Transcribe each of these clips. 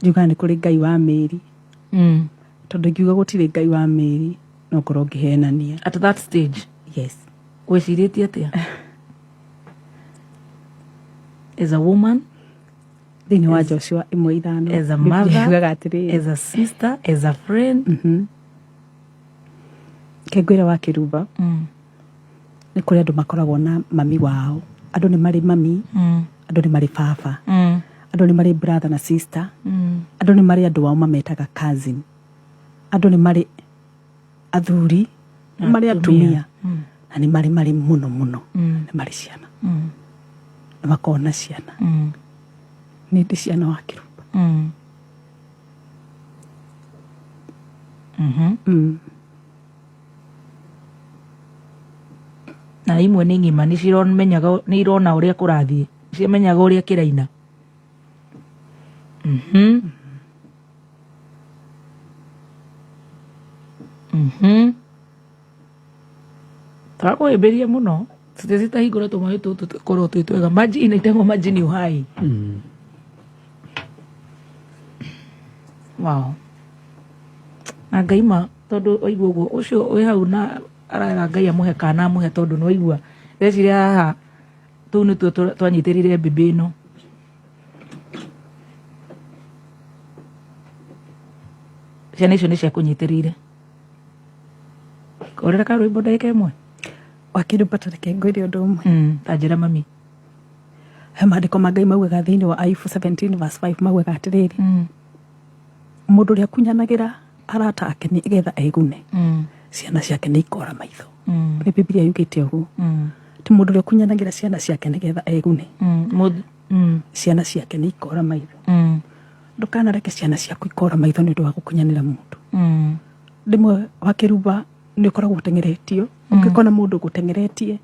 Njugaga nĩ kũrĩ Ngai wa mĩri. Tondũ ingiuga gũtirĩ Ngai wa mĩri no ngorwo ngĩhenania. At that stage? Yes. Wĩcirĩtie atĩa as a woman? Thĩinĩ wa Joshua 1:5, as a Biblia mother, yugaga atĩrĩrĩ, as a sister, as a friend? Ke ngwĩre wa kĩrumba, nĩ kũrĩ andũ makoragwo na mami wao. Andũ nĩ marĩ mami, andũ nĩ marĩ baba, andũ nĩ marĩ brother na sister, andũ nĩ marĩ andũ ao mametaga cousin, andũ nĩ marĩ athuri, nĩ marĩ atumia, na nĩ marĩ mũno mũno nĩ marĩ ciana, nĩ makoragwo na ciana. Nĩ ndĩ ciana wa kĩrumba. Na imwe nĩ ng'ima, nĩ ciromenyaga, nĩ irona ũrĩa kũrathiĩ, cimenyaga ũrĩa kĩraina. Twakũhĩmbĩria mũno tũtĩcitahingũra tũmaĩ tũtũ tũkorwo twĩ twega. Maji inaitagwo maji ni uhai. Wow. Na Ngai ma tondũ waigua ũguo ũcio wĩ hau na arera Ngai amũhe kana amũhe, tondũ nĩ waigua ndeciria haha tũu nĩtuo twanyitĩrĩire mbĩmbĩ ĩno. Ciana icio nĩ ciakũnyitĩrĩire. Korera karwĩmbo ndagĩka ĩmwe. Wakĩrumba, ta reke ngwĩre ũndũ ũmwe. Ta njĩra, mami. He maandĩko ma Ngai maugaga thĩinĩ wa Ayubu 17 verse 5, maugaga atĩrĩrĩ, mũndũ ũrĩa akunyanagĩra arata ake nĩ getha egune, ciana ciake nĩ ikora maitho. Nĩ Biblia yugĩte ũguo. Ti mũndũ ũrĩa ũkunyanagĩra ciana ciake nĩ getha egune, ciana ciake nĩ ikora maitho. Ndũkanareke ciana ciaku ikora maitho nĩ ũndũ wa gũkunyanĩra mũndũ. Rĩmwe wa kĩrumba nĩ ũkoragwo ũteng'eretio. Ũngĩkona mũndũ ũgũteng'eretie,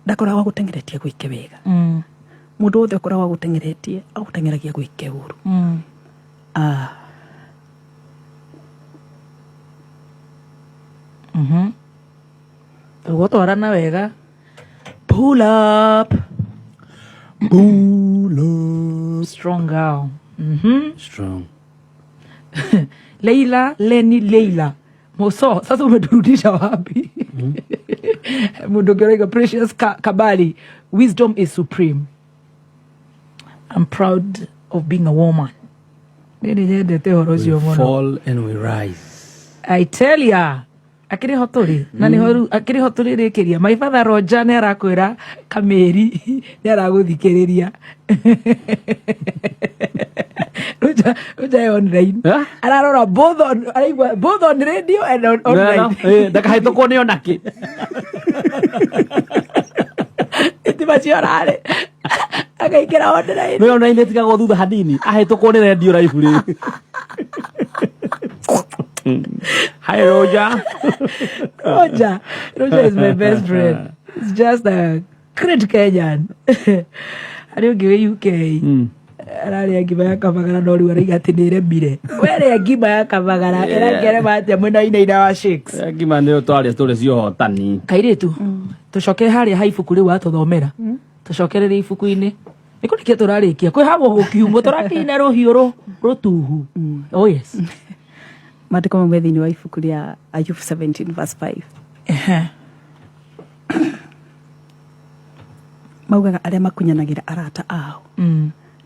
ndakoragwo agũteng'eretie gwĩke wega. Mũndũ wothe ũkoragwo agũteng'eretie, agũteng'eragia gwĩke ũru. Ah. Tũgũtwarana wega. Pull up. Pull up. Strong girl. Strong. Leila Leni Leila Moso, sasa umeturudisha wapi? Mundu ũngĩ Precious Kabali, wisdom is supreme. I'm proud of being a woman. Nĩ nyendete ũhoro ũcio We mũno. fall and we rise. I tell ya, akĩrĩ ho tũrĩ na nĩho rĩu akĩrĩ ho tũrĩrĩkĩria. My father Roger nĩ arakwĩra kamĩri nĩ aragũthikĩrĩria. Roger, Roger e online. Eh? Ararora both on, araigua both on radio and on online. Ndakahĩtũkwo nĩ onakĩ. Thitima ciorarĩ akaingĩra online. Nĩ online ĩtigagwo thutha hanini, ahĩtũkwo nĩ rendio raibu rĩ. Hi Roger. Roger, Roger is my best friend. He's just a great Kenyan. Harĩ ũngĩ wĩ UK ararĩa ngima ya kabagara, no rĩu araiga atĩ nĩ ĩremire. Werĩa ngima ya kabagara ĩrakĩrema atĩa mwĩna inaina wa shakes? Ngima nĩ twarĩa tũrĩ ciohotani. Kairĩtu, tũcoke harĩa ha ibuku rĩu watũthomera, tũcokererie ibuku-inĩ. Nĩ kũrĩkia tũrarĩkia kwĩ hamwe gũkiumwo tũrakĩina rũhiũ rũtuhu. Oh yes. Maandĩko mamwe thĩinĩ wa ibuku rĩa Ayubu 17 verse 5 maugaga arĩa makunyanagĩra arata ao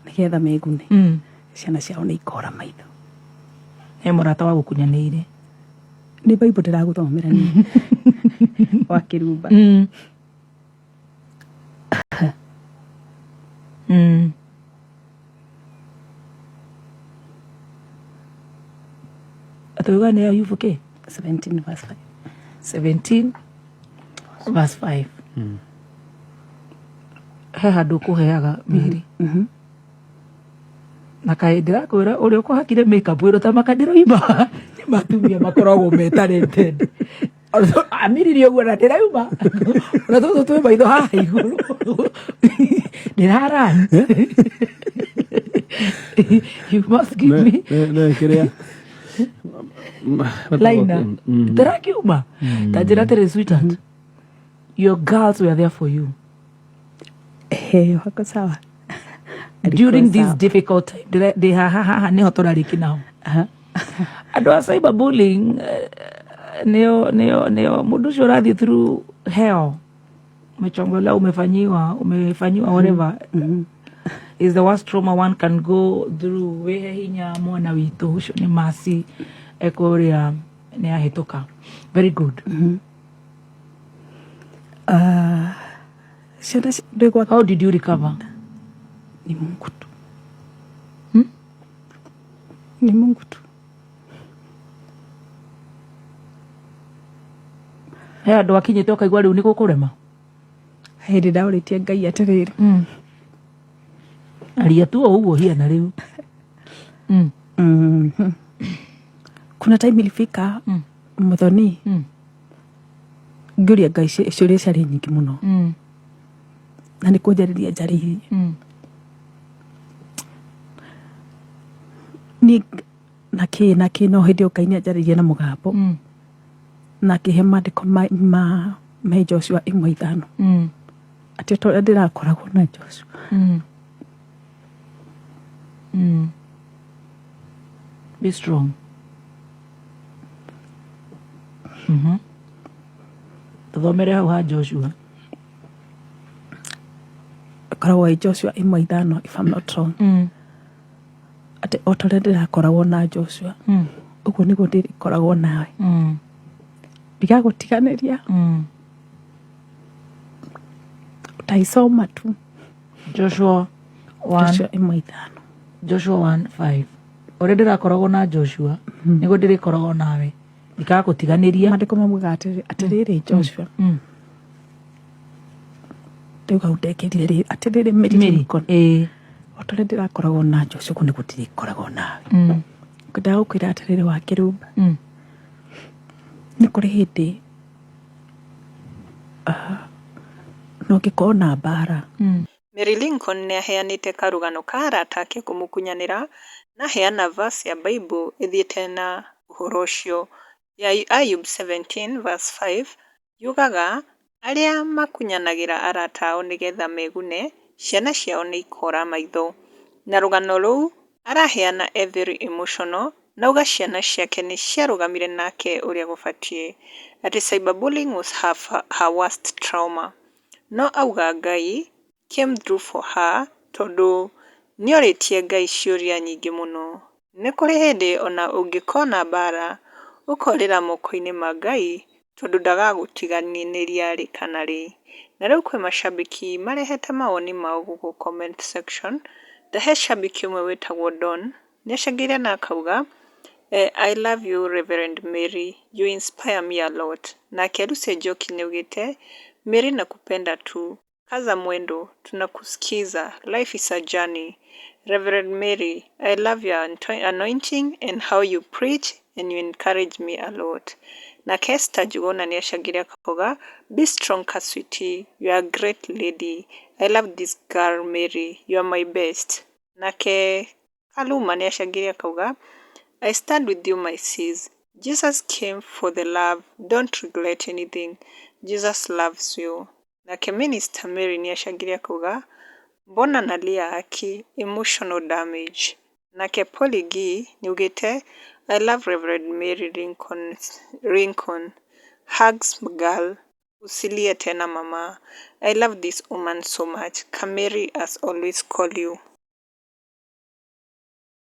nĩgetha megune, ciana ciao nĩ ikora maitho. He mũrata wa gũkunyanĩire? Nĩ Bible ndĩragũthomera niĩ wa kĩrumba. Atauga nĩ Ayubu kĩ? 17 verse 5. 17 verse 5. He handũ ũkũheaga mĩrĩ na kaĩ ndĩrakwĩra ũrĩa ũkũhakire makeup ĩno ta maka ndĩroima. Nĩ matumia makoragwo me talented. Amiririe ũguo na ndĩrauma ona tũtũ twĩ maitho haha igũrũ ndĩrarani. You must give me Kĩrĩa liner ndĩrakiuma. Ta njĩra atĩrĩ, sweetheart, your girls were there for you? Ehe, wako sawa. During this Up. difficult time, ndĩ haha haha nĩho tũrarĩki nao. Andũ a cyberbullying, nĩo nĩo nĩo mũndũ ũcio ũrathiĩ through hell, umechongolewa, umefanyiwa whatever is the worst trauma one can go through. Wĩhe hinya mwana witũ ũcio nĩ masi ekũrĩa nĩ ahĩtũka. Very good. Ah, ciana ndĩ gwa How did you recover? Ni Mungu tu. Hmm? Ni Mungu tu. He andũ akinyĩte ũkaigua rĩu nĩ gũkũrema? Hĩndĩ ndaũrĩtie Ngai atĩrĩrĩ, Aria tu o ũguo hiana rĩu. Kuna time ilifika, Muthoni, ngĩũria Ngai ciũria ciarĩ nyingĩ mũno, na nĩ kũnjarĩria njarĩirie. Niĩ na kĩ na kĩ, no hĩndĩ ĩyo Ngai nĩ anjarĩirie na mũgambo na akĩhe maandĩko ma me Joshua 1:5, atĩ o ta ũrĩa ndĩrakoragwo na Joshua. Be strong. Tũthomere hau ha Joshua. Ĩkoragwo ĩ Joshua 1:5, if I'm not wrong, atĩ o ta ũrĩa ndĩrakoragwo na Joshua, ũguo nĩguo ndĩrĩkoragwo nawe, ndigagũtiganĩria. Utaisoma tu. Joshua 1. Joshua 1:5. Joshua 1:5. Ũrĩa ndĩrakoragwo na Joshua, nĩguo ndĩrĩkoragwo nawe. Ndikagũtiganĩria. Maandĩko maugaga atĩrĩrĩ Joshua, rĩu hau ndekĩrire rĩ atĩrĩrĩ Mary Mary. Lincoln, o ta ũrĩa ndĩrakoragwo na Joshua, ũguo nĩguo ndĩrĩkoragwo nawe. Ngwendaga gũkwĩra atĩrĩrĩ wa kĩrumba, nĩ kũrĩ hĩndĩ no ũngĩkorwo na mbara. Mary Lincoln nĩaheanĩte karũgano ka arata ake kũmũkunyanĩra na aheana verse ya Bible ĩthiĩte na ũhoro ũcio ya Ayub 17 verse 5 yugaga arĩa makunyanagĩra arata ao nĩgetha megune, ciana ciao nĩ ikora maitho. Na rũgano rũu araheana e very emotional na auga ciana ciake nĩ ciarũgamire nake ũrĩa gũbatiĩ, atĩ cyberbullying was her worst trauma. No auga Ngai came through for her tondũ nĩorĩtie Ngai ciũria nyingĩ mũno. Nĩ kũrĩ hĩndĩ ona ũngĩkona mbara ũkorĩra moko-inĩ ma Ngai tondũ ndagagũtiganĩria rĩ kana rĩ. Na rĩu kwĩ macambĩki marehete mawoni mao gũkũ comment section, ta he cambĩki ũmwe wĩtagwo Don nĩacangĩire na akauga, "I love you Reverend Mary, you inspire me a lot." Nake Lucy Njoki nĩaugĩte, "Mary nakupenda tu, kaza mwendo, tunakusikiza, life is a journey. Reverend Mary, I love your anointing and how you preach and you encourage me a lot." Nake Esther Njuguna nĩacangĩire akauga, "Be strong Kaswiti, you are a great lady. I love this girl Mary, you are my best." Nake Kaluma nĩacangĩire akauga, "I stand with you my sis. Jesus came for the love, don't regret anything. Jesus loves you." Nake Minister Mary nĩacangĩire akauga, "Mbona nalia aki, emotional damage." Nake Polly G nĩaugĩte, "I love Reverend Mary Lincoln. Hugs girl, usilie tena mama. I love this woman so much. Kameri as always call you."